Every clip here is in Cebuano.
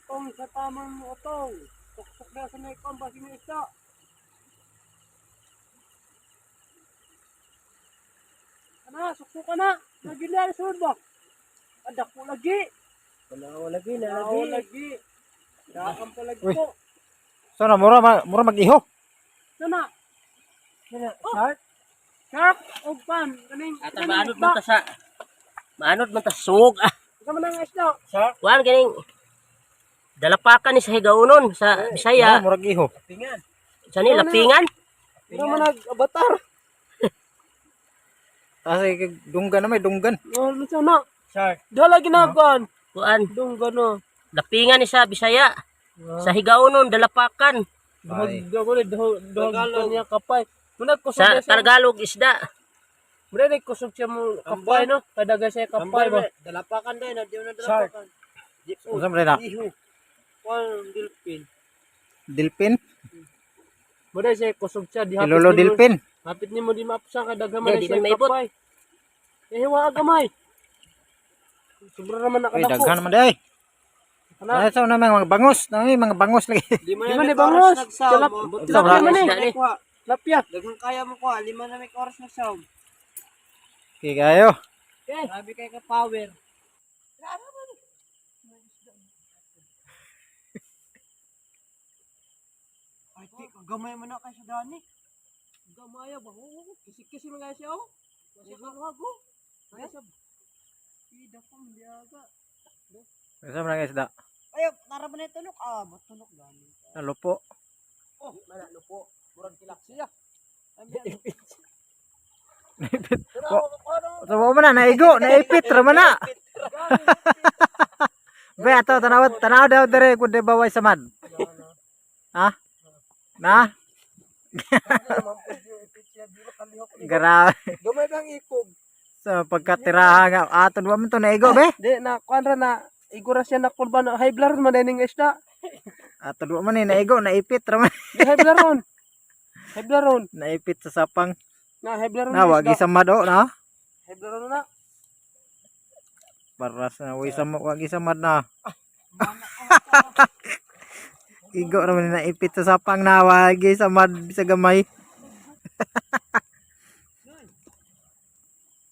Atong sa tamang atong. Tuksok na sa may kwan, basin ng isda. Ana, suksok ka na. Nagila sunod ba? Adak po lagi. Wala lagi, Nao lagi. Daam pa lagi Uy. po. So na mura ma, mura mag-iho. Sana, Shark? shark og pan. Kaning, Ata kaning maanod isda. man ta sa maanod man ta sug ah. Isa man ang isda. Shark? Kuan ganing dalapakan ni sa Higaunon sa Bisaya. Mura murag iho. Sa ni lapingan. Mura man nag-abatar. Kasi dunggan na may dunggan. Oh, sana. Shark. Duha lagi na kuan. Kuan Dong gano. lapingan ni sa Bisaya. Sa Higaunon dalapakan. Ay. Duhag duhag duhag duhag niya kapay. Muna kusog Sa na siya. Tagalog isda. Muna na kusog siya mo kapay no. Kadaga siya kapay ba. Dalapakan din, di na dalapakan. Unsa man na? Iho. Kuan delphin. Dilpin? Muna siya kusog siya di hapit Ilolo nimo- dilpin. Hapit nimo di maapsan kadaga man Di, di siya man maibot. kapay. Eh wa gamay. Sobra naman Uy, nakadako. daghan man day. Ana. Na sa na mga bangus, na may mga bangus lagi. Di man ni bangos. Tilap, tilapia man Isda eh. ni. Tilapia. Daghang kaya mo ko, lima na may oras na sound. Okay kayo. Grabe kay ka power. Ay, ti, gamay mo na kay sa Dani. Gamaya ba? Oo, kisi-kisi mga siya oh. Kasi karuhag oh. Kaya sa Ida ko ndiaga. Unsa man ang isda? Ay, tara ba na tunok? Ah, ba't tunok gani? Nalupo. Oh, mana lupo. Murag tilak siya. Naipit. Wa so, man na naigo, naipit ra man na. Be ato tanaw tanaw daw dire kun di ba way samad. Ha? Na? Grabe. Gamay bang ikog? Sa pagkatiraha nga aton wa man to naigo be. Di na kuan ra na igura siya na kulba na high blood man dining isda. Aton wa man ni naigo, naipit ra man. Di high blood ron. High blood ron. Naipit sa sapang. Na high blood ron. Na wagi samad o na. High blood ron na. Paras na way samad wagi samad na. Igo ra man ni naipit sa sapang na wagi samad sa gamay.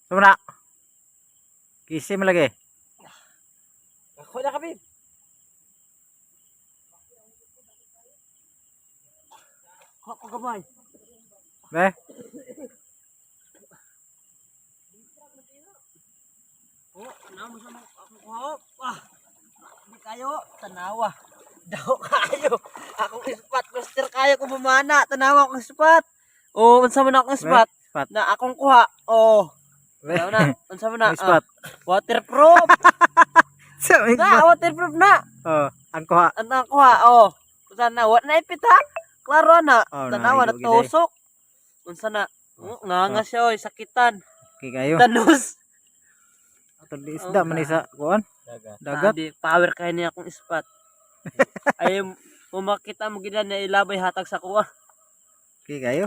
Sumna. Kisi man lagi. Ako na kami. Ako gamay. Be. Oh, namo sa mga ako kuha. Ah, di kayo, tanawa. Daw kayo. Akong spot, master kayo kung mamana. Tanawa akong spot. Oh, unsa man akong spot? Spot. Na akong kuha. Oh, Be. tanaw na. Unsa man na? May spot. Ah, waterproof. Sa may Na, spot. waterproof na. Oh, ang kuha. Ang ang kuha, oh. Unsa na, wa na ipit ha. Klaro na. Oh, Tanawa na naigo gid eh. tusok. Unsa na? Oh, nga nga siya oy, sakitan. Okay kayo. Tanos. Aton di isda man ni sa kuan. Dagat. Grabe, power kayo niya akong spot. Ay, kung makita mo gina na ilabay hatag sa kuha. Okay kayo.